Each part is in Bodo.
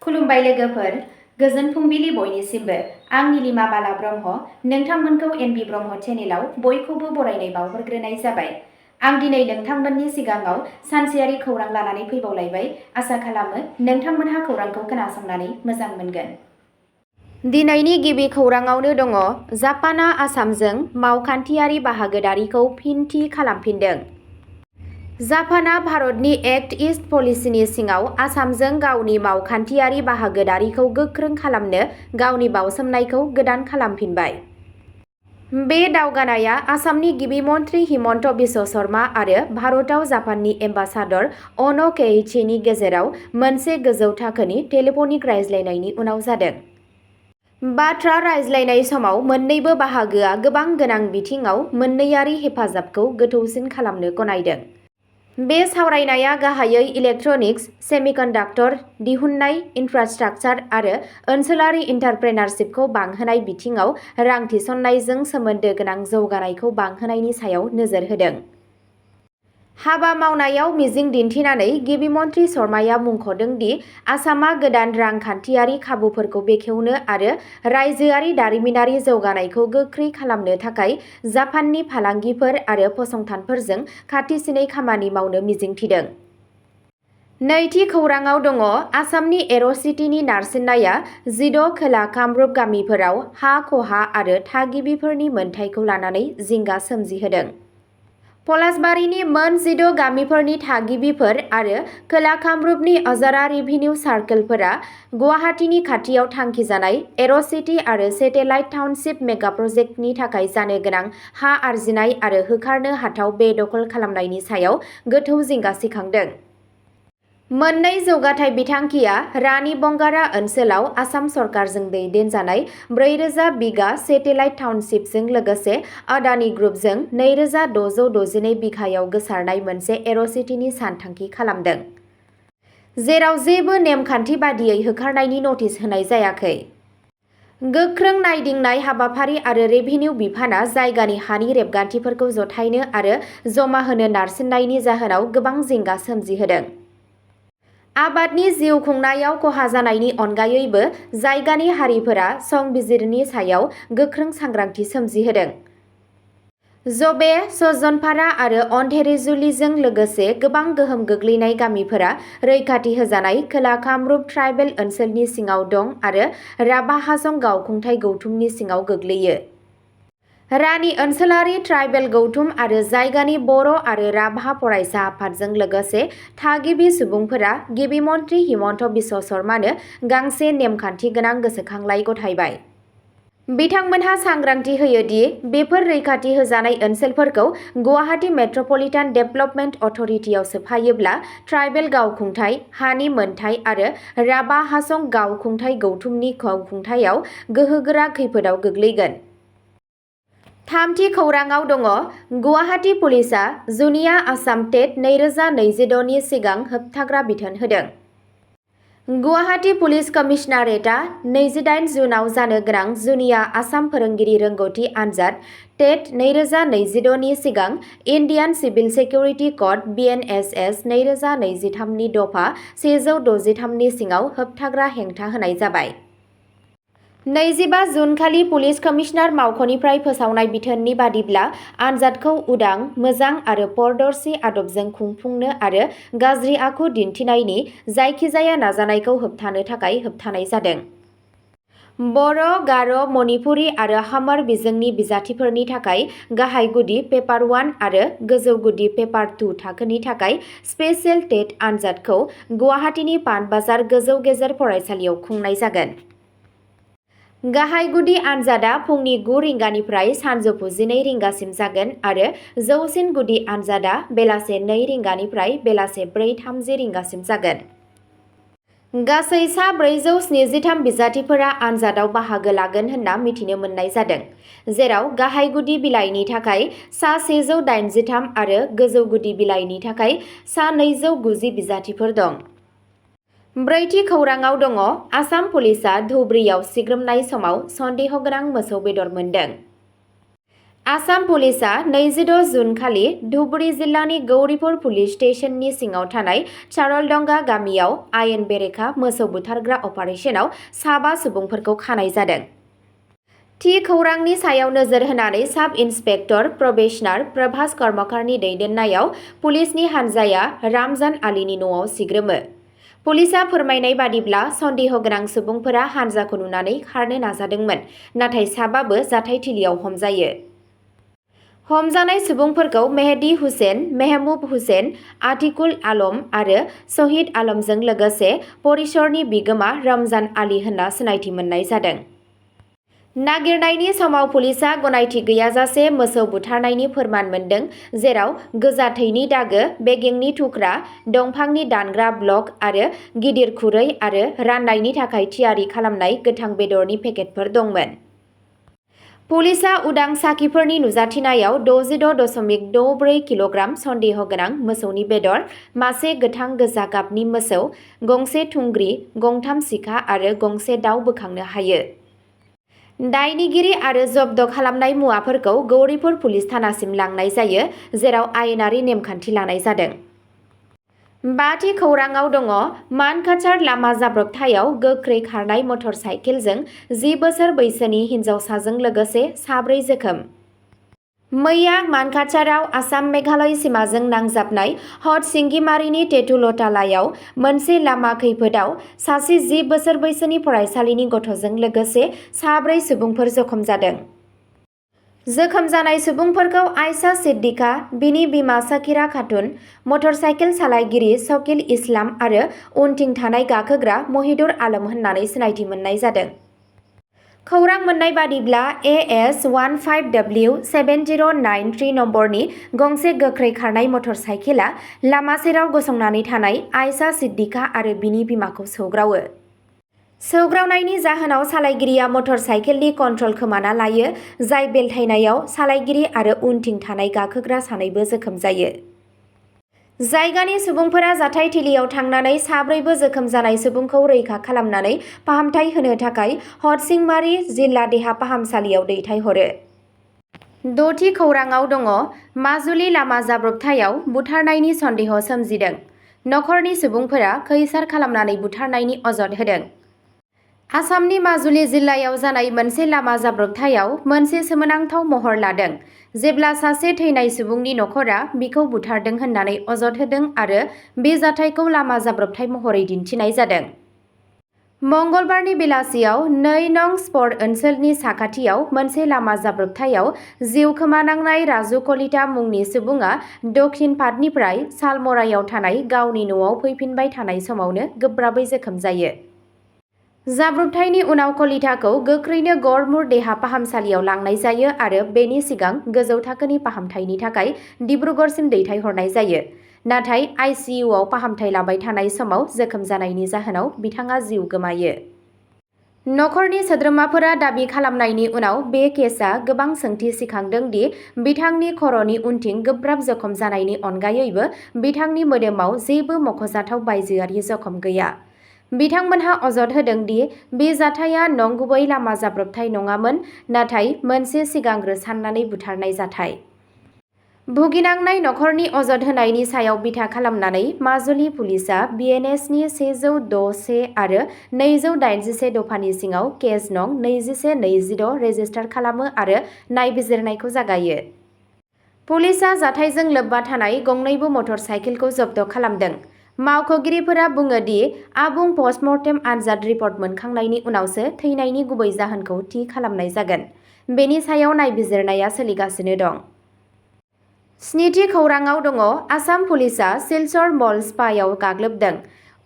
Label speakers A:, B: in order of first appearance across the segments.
A: खुलुमबाय लोगोफोर, गोजोन फुंबिलि बयनिसिमबो। आं नीलिमा बाला ब्रह्म, नोंथांमोनखौ एनबि ब्रह्म चेनेलाव बयखौबो बरायनाय बावहरग्रोनाय जाबाय। आं दिनै नोंथांमोननि सिगाङाव सानसेयारि खौरां लानानै फैबावलायबाय। आसा खालामो नोंथांमोनहा खौरांखौ खोनासंनानै मोजां मोनगोन। दिनैनि गिबि खौराङावनो दङ, जापानआ आसामजों मावखान्थियारि बाहागोदारिखौ फिन थि खालामफिनदों। जापानआ भारतनि एक्ट इस्ट पलिसिनि सिङाव आसामजों गावनि मावखान्थियारि बाहागोदारिखौ गोख्रों खालामनो गावनि बावसोमनायखौ गोदान खालामफिनबाय। बे दावगानाया आसामनि गिबि मन्थ्रि हिमन्त बिश्व शर्मा आरो भारतआव जापाननि एम्बासाडर अन' केइचिनि गेजेराव मोनसे गोजौ थाखोनि टेलिफनिक रायज्लायनायनि उनाव जादों। बाथ्रा रायज्लायनाय समाव मोन्नैबो बाहागोआ गोबां गोनां बिथिङाव मोन्नैयारि हेफाजाबखौ गोथौसिन खालामनो गनायदों। बे सावरायनाया गाहायै इलेक्ट्रनिक्स, सेमिकन्डाक्टर दिहुननाय, इनफ्रास्ट्राक्चार आरो ओनसोलारि एन्टारप्रेनारशिपखौ बांहोनाय बिथिङाव रां थिसननायजों सोमोन्दो गोनां जौगानायखौ बांहोनायनि सायाव नोजोर होदों। हाबा मावनायाव मिजिं दिन्थिनानै गिबि मन्थ्रि शर्माया मुंख'दों दि आसामआ गोदान रांखान्थियारि खाबुफोरखौ बेखेवनो आरो रायजोआरि दारिमिनारि जौगानायखौ गोख्रै खालामनो थाखाय जापाननि फालांगिफोर आरो फसंथानफोरजों खाथिसिनै खामानि मावनो मिजिंथिदों। नैथि खौराङाव दङ, आसामनि एर'सिटिनि नारसिननाया 16 खोला कामरुप गामिफोराव हा खहा आरो थागिबिफोरनि मोनथायखौ लानानै जिंगा सोमजिहोदों। पलासबारिनि मोन 16 गामिफोरनि थागिबिफोर आरो खोला कामरुपनि अजारा रेभिनिउ सार्कलफोरा गुवाहाटीनि खाथियाव थांखिजानाय एर'सिटी आरो सेटेलाइट टाउनशिप मेगा प्रजेक्टनि थाखाय जानो गोनां हा आरजिनाय आरो होखारनो हाथाव बेदखल खालामनायनि सायाव गोथौ जिंगा सिखांदों। मोननै जौगाथाय बिथांखिया रानी बंगारा ओनसोलाव आसाम सरकारजों दैदेनजानाय 4000 बिगा सेटेलाइट टाउनशिपजों लोगोसे आदानी ग्रुपजों 2662 बिघायाव गोसारनाय मोनसे एर'सिटीनि सानथांखि खालामदों, जेराव जेबो नेमखान्थि बादियै होखारनायनि नटिस होनाय जायाखै। गोख्रों नायदिंनाय हाबाफारि आरो रेभिनिउ बिफानआ जायगानि हानि रेबगान्थिफोरखौ जथायनो आरो जमा होनो नारसिननायनि जाहोनाव गोबां जिंगा सोमजिहोदों। आबादनि जिउ खुंनायाव खहा जानायनि अनगायैबो जायगानि हारिफोरा संबिजिरनि सायाव गोख्रों सांग्रांथि सोमजिहोदों। जबे, सजनपारा आरो अन्धेरिजुलिजों लोगोसे गोबां गोहोम गोग्लैनाय गामिफोरा रैखाथि होजानाय खोला कामरुप ट्राइबेल ओनसोलनि सिङाव दं आरो राभा हाजं गावखुंथाय गौथुमनि सिङाव गोग्लैयो। रानी ओनसोलारि ट्राइबेल गौथुम आरो जायगानि बर' आरो राभा फरायसा आफादजों लोगोसे थागिबि सुबुंफोरा गिबि मन्थ्रि हिमन्त बिश्व शर्मानो गांसे नेमखान्थि गोनां गोसोखांलाइ गथायबाय। बिथांमोनहा सांग्रांथि होयो दि बेफोर रैखाथि होजानाय ओनसोलफोरखौ गुवाहाटी मेट्र'पलिटान डेभलपमेन्ट अथ'रिटियाव सोफायोब्ला ट्राइबेल गावखुंथाय, हानि मोनथाय आरो राभा हाजं गावखुंथाय गौथुमनि गावखुंथायाव गोहोगोरा खैफोदाव गोग्लैगोन। थामथि खौराङाव दङ, गुवाहाटी पुलिसआ जुनिया आसाम टेट 2026 नि सिगां होबथाग्रा बिथोन होदों। गुवाहाटी पुलिस कमिशनारेटआ 28 जुनआव जानो गोनां जुनिया आसाम फोरोंगिरि रोंग'थि आनजाद टेट 2026 नि सिगां Indian civil security code (BNSS) 2023 नि दफा 163 नि सिङाव होबथाग्रा हेंथा होनाय जाबाय। 25 जुनखालि पुलिस कमिशनार मावख'निफ्राय फोसावनाय बिथोननि बादिब्ला आनजादखौ उदां, मोजां आरो पारदर्शी आदबजों खुंफुंनो आरो गाज्रि आखु दिन्थिनायनि जायखिजाया नाजानायखौ होबथानो थाखाय होबथानाय जादों। बर', गार', मणिपुरी आरो हामार बिजोंनि बिजाथिफोरनि थाखाय गाहाय गुदि पेपार 1 आरो गोजौ गुदि पेपार 2 थाखोनि थाखाय स्पेसियेल टेट आनजादखौ गुवाहाटीनि पानबाजार गोजौ गेजेर फरायसालियाव खुंनाय जागोन। गाहाय गुदि आनजादा फुंनि 9 रिंगानिफ्राय सानजौफु 12 रिंगासिम जागोन आरो जौसिन गुदि आनजादा बेलासे 2 रिंगानिफ्राय बेलासे 4:30 रिंगासिम जागोन। गासै सा 473 बिजाथिफोरा आनजादाव बाहागो लागोन होनना मिथिनो मोननाय जादों, जेराव गाहाय गुदि बिलाइनि थाखाय सा 183 आरो गोजौ गुदि बिलाइनि थाखाय सा 290 बिजाथिफोर दं। ब्रैथि खौराङाव दङ, आसाम पुलिसआ धुबुरीयाव सिग्रोमनाय समाव सन्देह गोनां मोसौ बेदर मोन्दों। आसाम पुलिसआ 26 जुन खालि धुबुरी जिल्लानि गौरीपुर पुलिस स्टेशननि सिङाव थानाय चारलडंगा गामियाव आयेन बेरेखा मोसौ बुथारग्रा अपारेशनाव 7 सुबुंफोरखौ खानाय जादों। थि खौरांनि सायाव नोजोर होनानै साब इन्सपेक्टर प्रबेशनार प्रभास कर्मकारनि दैदेननायाव पुलिसनि हानजाया रामजान आलीनि न'आव सिग्रोमो। पुलिसआ फोरमायनाय बादिब्ला सन्देह गोनां सुबुंफोरा हानजाखौ नुनानै खारनो नाजादोंमोन, नाथाय साबाबो जाथायथिलियाव हमजायो। हमजानाय सुबुंफोरखौ मेहदी हुसेन, मेहबूब हुसेन, आतिकुल आलम आरो शहीद आलमजों लोगोसे परिसरनि बिगोमा रमजान आली होनना सिनायथि मोननाय जादों। नागिरनायनि समाव पुलिसआ गनायथि गैयाजासे मोसौ बुथारनायनि फोरमान मोन्दों, जेराव गोजा थैनि दागो, बेगेंनि थुख्रा, दंफांनि दानग्रा ब्लक आरो गिदिर खुरै आरो राननायनि थाखाय थियारि खालामनाय गोथां बेदरनि पेकेटफोर दंमोन। पुलिसआ उदां साखिफोरनि नुजाथिनायाव 66.64 किल'ग्राम सन्देह गोनां मोसौनि बेदर, मासे गोथां गोजा गाबनि मोसौ, गंसे थुंग्रि, गंथाम सिखा आरो गंसे दाउ बोखांनो हायो। दायनिगिरि आरो जब्द खालामनाय मुवाफोरखौ गौरीपुर पुलिस थानासिम लांनाय जायो, जेराव आयेनारि नेमखान्थि लानाय जादों। 5थि खौराङाव दङ मानकाचार लामा जाब्रबथायाव गोख्रै खारनाय मटर साइकेलजों 10 बोसोर बैसोनि हिन्जावसाजों लोगोसे 4 जोखोम। मैया मानकाचाराव आसाम-मेघालय सिमाजों नांजाबनाय हट सिंगिमारिनि टेटुलटालायाव मोनसे लामा खैफोदाव सासे 10 बोसोर बैसोनि फरायसालिनि गथ'जों लोगोसे 4 सुबुंफोर जखम जादों। जोखोम जानाय सुबुंफोरखौ आयशा सिद्दिका, बिनि बिमा साकिरा खातुन, मटर साइकेल सालायगिरि शकील इस्लाम आरो उनथिं थानाय गाखोग्रा महिदुर आलम होननानै सिनायथि मोननाय जादों। खौरां मोननाय बादिब्ला AS15W7093 नम्बरनि गंसे गोख्रै खारनाय मटर साइकेला लामा सेराव गसंनानै थानाय आयशा सिद्दिका आरो बिनि बिमाखौ सौग्रावो। सौग्रावनायनि जाहोनाव सालायगिरिया मटर साइकेलनि कन्ट्रल खोमाना लायो, जाय बेलथायनायाव सालायगिरि आरो उनथिं थानाय गाखोग्रा सानैबो जोखोम जायो। जायगानि सुबुंफोरा जाथायथिलियाव थांनानै 4 जोखोम जानाय सुबुंखौ रैखा खालामनानै फाहामथाय होनो थाखाय हटसिंमारि जिल्ला देहा फाहामसालियाव दैथायहरो। 6थि खौराङाव दङ माजुलि लामा जाब्रबथायाव बुथारनायनि सन्देह सोमजिदों। नखरनि सुबुंफोरा खैसार खालामनानै बुथारनायनि अजद होदों। आसामनि माजुलि जिल्लायाव जानाय मोनसे लामा जाब्रबथायाव मोनसे सोमोनांथाव महर लादों, जेब्ला सासे थैनाय सुबुंनि नखरा बिखौ बुथारदों होननानै अजद होदों आरो बे जाथायखौ लामा जाब्रबथाय महरै दिन्थिनाय जादों। मंगलबारनि बेलासियाव 2 नं स्पट ओनसोलनि साखाथियाव मोनसे लामा जाब्रबथायाव जिउ खोमानांनाय राजु कलिता मुंनि सुबुङा दक्षिण पाटनिफ्राय सालमरायाव थानाय गावनि न'आव फैफिनबाय थानाय समावनो गोब्राबै जोखोम जायो। जाब्रबथायनि उनाव कलिताखौ गोख्रैनो गड़मुर देहा फाहामसालियाव लांनाय जायो आरो बेनि सिगां गोजौ थाखोनि फाहामथायनि थाखाय डिब्रुगड़सिम दैथायहरनाय जायो, नाथाय आइसिइउआव फाहामथाय लाबाय थानाय समाव जोखोम जानायनि जाहोनाव बिथाङा जिउ गोमायो। नखरनि सोद्रोमाफोरा दाबि खालामनायनि उनाव बे केसआ गोबां सोंथि सिखांदों दि बिथांनि खर'नि उनथिं गोब्राब जखम जानायनि अनगायैबो बिथांनि मोदोमाव जेबो मख'जाथाव बायजोआरि जखम गैया। बिथांमोनहा अजद होदों दि बे जाथाया नंगुबै लामा जाब्रबथाय नङामोन, नाथाय मोनसे सिगांग्रो साननानै बुथारनाय जाथाय। भुगिनांनाय नखरनि अजद होनायनि सायाव बिथा खालामनानै माजुलि पुलिसआ बिएनएसनि 106(1) आरो 281 दफानि सिङाव केस नं 2126 रेजिस्टार खालामो आरो नायबिजिरनायखौ जागायो। पुलिसआ जाथायजों लोब्बा थानाय गंनैबो मटर साइकेलखौ जब्द खालामदों। मावख'गिरिफोरा बुङो दि आबुं पस्टमर्टेम आनजाद रिपर्ट मोनखांनायनि उनावसो थैनायनि गुबै जाहोनखौ थि खालामनाय जागोन। बेनि सायाव नायबिजिरनाया सोलिगासिनो दं। 7थि खौराङाव दङ आसाम पुलिसआ सिलचर मल स्पायाव गाग्लोबदों।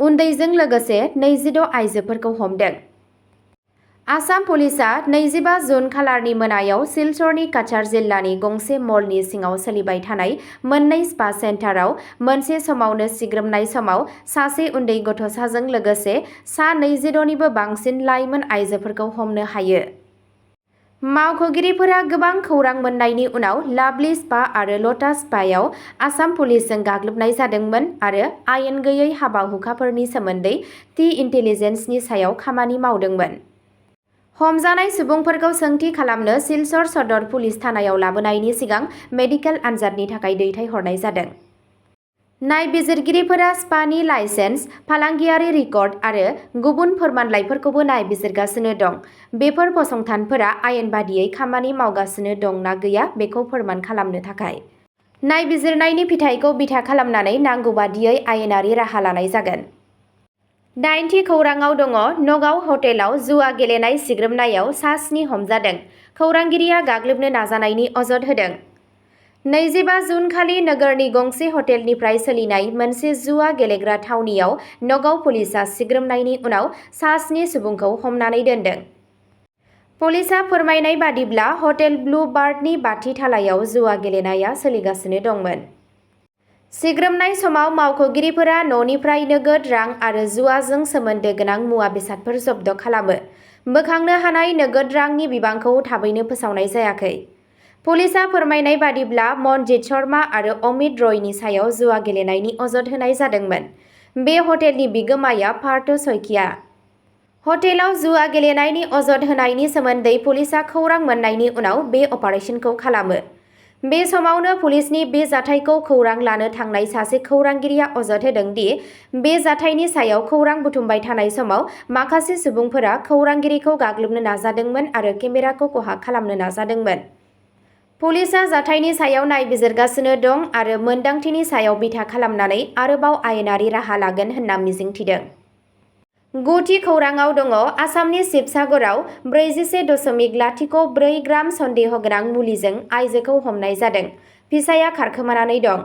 A: उन्दैजों लोगोसे 26 आइजोफोरखौ हमदों। आसाम पुलिसआ 25 जुन खालारनि मोनायाव सिलचरनि काछार जिल्लानि गंसे मलनि सिङाव सोलिबाय थानाय मोननै स्पा सेन्टाराव मोनसे समावनो सिग्रोमनाय समाव सासे उन्दै गथ'साजों लोगोसे सा 26 निबो बांसिन लाइमोन आइजोफोरखौ हमनो हायो। मावख'गिरिफोरा गोबां खौरां मोननायनि उनाव लाभली स्पा आरो लटास स्पायाव आसाम पुलिसजों गाग्लोबनाय जादोंमोन आरो आयेन गैयै हाबा-हुखाफोरनि सोमोन्दै थि इन्टेलिजेन्सनि सायाव खामानि मावदोंमोन। हमजानाय सुबुंफोरखौ सोंथि खालामनो सिलचर सदर पुलिस थानायाव लाबोनायनि सिगां मेडिकेल आनजादनि थाखाय दैथायहरनाय जादों। नायबिजिरगिरिफोरा स्पानि लाइसेन्स, फालांगियारि रेकर्ड आरो गुबुन फोरमानलाइफोरखौबो नायबिजिरगासिनो दं। बेफोर फसंथानफोरा आयेन बादियै खामानि मावगासिनो दं ना गैया बेखौ फोरमान खालामनो थाखाय। नायबिजिरनायनि फिथायखौ बिथा खालामनानै नांगौ बादियै आयेनारि राहा लानाय जागोन। 9थि खौराङाव दङ नगाव हटेलाव जुवा गेलेनाय सिग्रोमनायाव सा-7 हमजादों। खौरांगिरिया गाग्लोबनो नाजानायनि अजद होदों। 25 जुन खालि नोगोरनि गंसे हटेलनिफ्राय सोलिनाय मोनसे जुवा गेलेग्रा थावनियाव नगाव पुलिसआ सिग्रोमनायनि उनाव सा-7 सुबुंखौ हमनानै दोनदों। पुलिसआ फोरमायनाय बादिब्ला हटेल ब्लु बार्डनि 5थि थालायाव जुवा गेलेनाया सोलिगासिनो दंमोन। सिग्रोमनाय समाव मावख'गिरिफोरा न'निफ्राय नोगोद रां आरो जुवाजों सोमोन्दो गोनां मुवा बेसादफोर जब्द खालामो। बोखांनो हानाय नोगोद रांनि बिबांखौ थाबैनो फोसावनाय जायाखै। पुलिसआ फोरमायनाय बादिब्ला मनजित शर्मा आरो अमित रयनि सायाव जुवा गेलेनायनि अजद होनाय जादोंमोन। बे हटेलनि बिगोमाया पार्थ सइकिया। हटेलाव जुवा गेलेनायनि अजद होनायनि सोमोन्दै पुलिसआ खौरां मोननायनि उनाव बे अपारेसनखौ खालामो। बे समावनो पुलिसनि बे जाथायखौ खौरां लानो थांनाय सासे खौरांगिरिया अजद होदों दि बे जाथायनि सायाव खौरां बुथुमबाय थानाय समाव माखासे सुबुंफोरा खौरांगिरिखौ गाग्लोबनो नाजादोंमोन आरो केमेराखौ खहा खालामनो नाजादोंमोन। पुलिसआ जाथायनि सायाव नायबिजिरगासिनो दं आरो मोनदांथिनि सायाव बिथा खालामनानै आरोबाव आयेनारि राहा लागोन होनना मिजिंथिदों। 9थि खौराङाव दङ आसामनि शिबसागराव 41.04 ग्राम सन्देह गोनां मुलिजों आइजोखौ हमनाय जादों। फिसाया खारखोमानानै दं।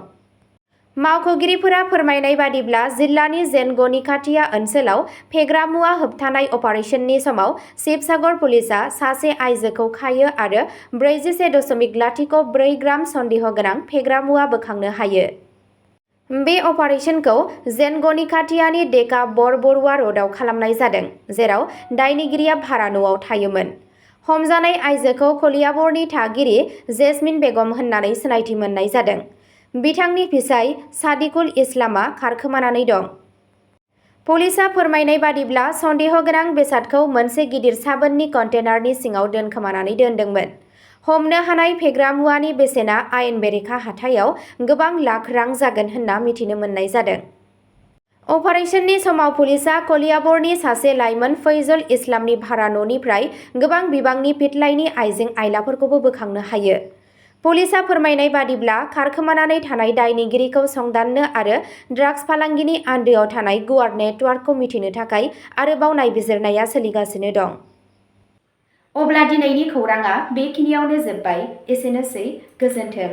A: मावख'गिरिफोरा फोरमायनाय बादिब्ला जिल्लानि जेनगनिखाथिया ओनसोलाव फेग्रा मुवा होबथानाय अपारेसननि समाव शिबसागर पुलिसआ सासे आइजोखौ खायो आरो 41.04 ग्राम सन्देह गोनां फेग्रा मुवा बोखांनो हायो। बे अपारेसनखौ जेनगनिखाथियानि डेका बरबरुवा र'डआव खालामनाय जादों, जेराव दायनिगिरिया भारा न'आव थायोमोन। हमजानाय आइजोखौ कलियाबरनि थागिरि जेसमिन बेगम होननानै सिनायथि मोननाय जादों। बिथांनि फिसाय सादिकुल इस्लामआ खारखोमानानै दं। पुलिसआ फोरमायनाय बादिब्ला सन्देह गोनां बेसादखौ मोनसे गिदिर साबोननि कन्टेनारनि सिङाव दोनखोमानानै दोनदोंमोन। हमनो हानाय फेग्रा मुवानि बेसेना आयेन बेरेखा हाथायाव गोबां लाख रां जागोन होनना मिथिनो मोननाय जादों। अपारेसननि समाव पुलिसआ कलियाबरनि सासे लाइमोन फैजल इस्लामनि भारा न'निफ्राय गोबां बिबांनि फिथलाइनि आइजें-आइलाफोरखौबो बोखांनो हायो। पुलिसआ फोरमायनाय बादिब्ला खारखोमानानै थानाय दायनिगिरिखौ संदाननो आरो ड्राग्स फालांगिनि आन्दोआव थानाय गुवार नेटवार्कखौ मिथिनो थाखाय आरोबाव नायबिजिरनाया सोलिगासिनो दं। अब्ला दिनैनि खौराङा बेखिनियावनो जोबबाय। एसेनोसै, गोजोन्थों।